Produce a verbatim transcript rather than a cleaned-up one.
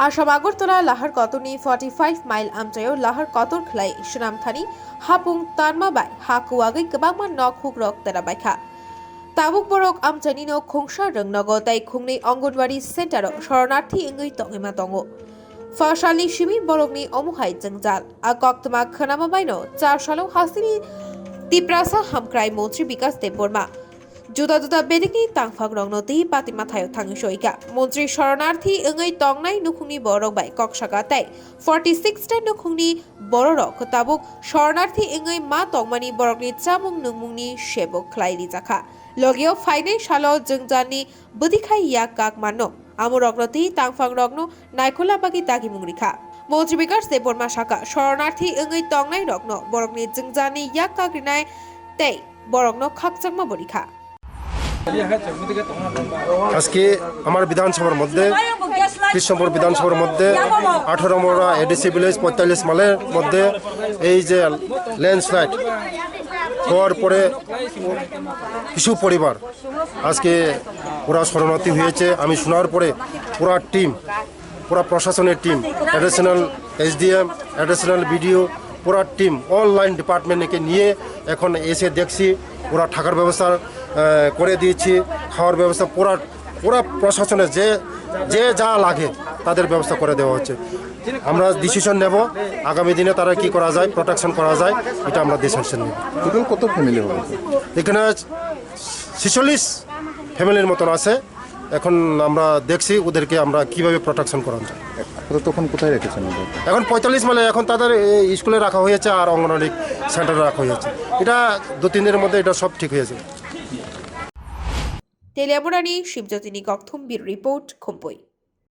Assam Agartala Lahar Kotorni forty five mile amchaio Lahar Kotor khlai swnamthani hapung tanma bai ha kuwagwi kwbangma nok hukrok tera baikha. Tabuk borok amchaini no khungsa rwngnogo tei khungnwi Anganwadi center o shoronarthi wngwi tongwima tongo. Phasalni simi borokni omo hai jwngjal. A koktwma khwnama baino char salo hasteni Tiprasa Hamkrai Montri Bikas Debbarma juda juda bedekni tangphangrokno twi patima thaio thangwi soika. Montri shoronarthi wngwi tongnai nukhungni borok bai kok saka tei forty six ta nukhungni bororok tabuk shoronarthi wngwi ma tongmani borokni chamung nungmungni sebok khlai rijakha. Logio phainai salo jwngjalni bwtwi khai yak kak mano. Amorokno twi tangphangrokno naikolna bagwi dagimung rikha. Montri Bikas Debbarma saka, shoronarthi wngwi tongnairokno borokni jwngjalni yak kak rinai tei borokno khakchangma bo rikha. আজকে আমার বিধানসভার মধ্যে, কৃষ্ণনগর বিধানসভার মধ্যে আঠারো নম্বর ADC village পঁয়তাল্লিশ মাইলের মধ্যে এই যে ল্যান্ডস্লাইড হওয়ার পরে কিছু পরিবার আজকে ওরা শরণার্থী হয়েছে। আমি শোনার পরে পুরা টিম, পুরা প্রশাসনের team, additional SDM, additional BDO, পুরা টিম, অল লাইন ডিপার্টমেন্টকে নিয়ে এখন এসে দেখছি ওরা থাকার ব্যবস্থা আহ, করে দিয়েছি, খাওয়ার ব্যবস্থা পুরা পুরা প্রশাসনের যে যে যা লাগে তাদের ব্যবস্থা করে দেওয়া হচ্ছে। আমরা ডিসিশন নেব আগামী দিনে তারা কি করা যায়, প্রোটেকশন করা যায়, এটা আমরা ডিসিশন নেব। টোটাল কত ফ্যামিলি হবে? এখানে ছেচল্লিশ ফ্যামিলির মতন আছে। এখন আমরা দেখছি ওদেরকে আমরা কিভাবে প্রোটেকশন করা যায়। আপাতত তখন কোথায় রেখেছেন ওদের? এখন পঁয়তাল্লিশ মাইলে এখন তাদের এই স্কুলে রাখা হয়েছে আর অঙ্গনওয়াড়ি সেন্টারে রাখা হয়েছে। এটা দু তিন দিনের মধ্যে এটা সব ঠিক হয়ে যাবে। Teliamurani Shibjotini Kokthum, Bureau Report, Khumpui.